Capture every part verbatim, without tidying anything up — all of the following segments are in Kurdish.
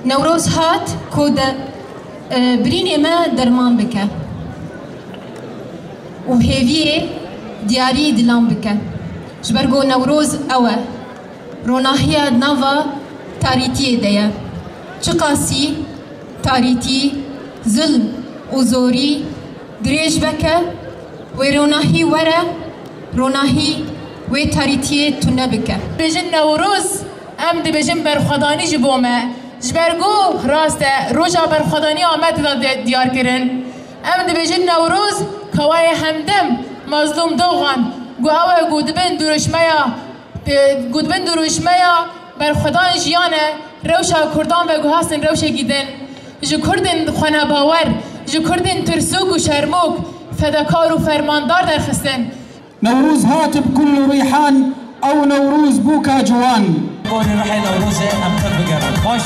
Newroz hat ku de, e, birînê me derman bike û hêviyê diyarî dilan bike. Ji ber ku Newroz ew e, ronahiya nava tarîtiyê de ye. Çiqasî tarîtî, zilm û zorî dirêj veke, wê ronahî were, ronahî wê tarîtiyê tune bike. Dibêjin Newroz, em dibêjin berxwedanî ji bo me. Ji ber ku rast e, roja berxwedanî Amedê de diyar kirin. Em dibêjin Newroz, kawayê hemdem Mazlûm Dogan, ku ew e ku di bin dirûşmeya, ku di bin dirûşmeya berxwedan jiyan e, rewşa Kurdan veguhastin rewşekî din. Ji Kurdên xwenebawer, ji Kurdên tirsûk û şermûk, fedakar û fermandar derxistin. Newroz hat bi gul û rîhan, ew Newroz bûka ciwan. Gorî rihê Newrozê em tev bigerin. Xweş.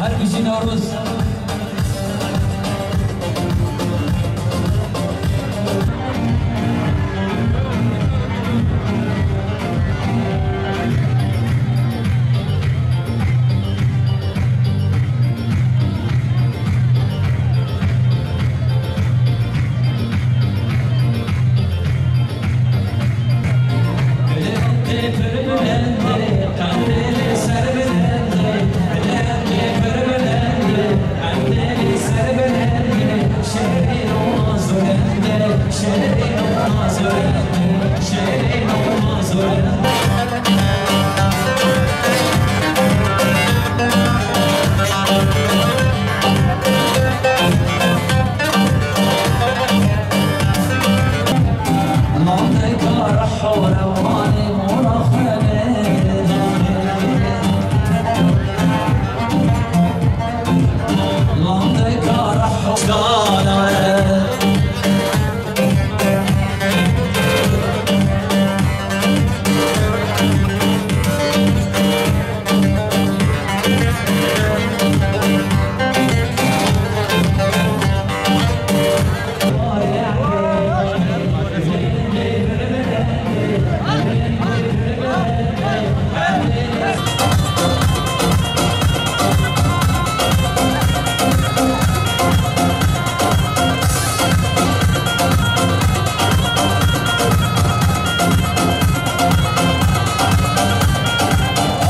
Her bijî Newroz.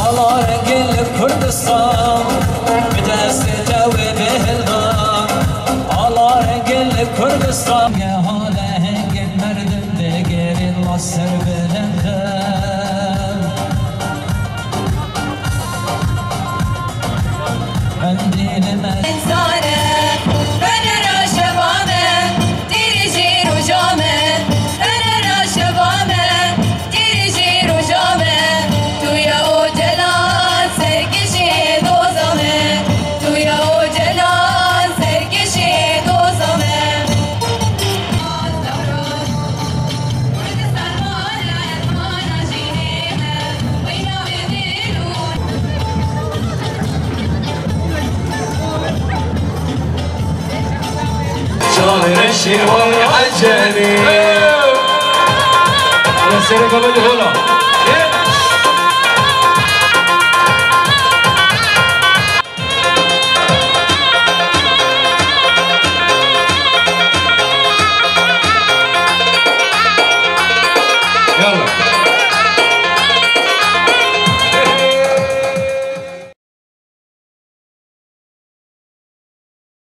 Ala rengê li Kurdistan, bi destê te wê bê hildan. Ala rengê li Kurdistan. Geha lehengên merdim digerîn la serbilind e. Endî li me. Zane, venera şeva me, dîrî jî roja me, venera şeva me, dîrî jî roja me, tu ya Ocalan serkişê doza me, tu ya Ocalan serkişê doza me. Şair şêway Ecelî. Ala serê baba di hola.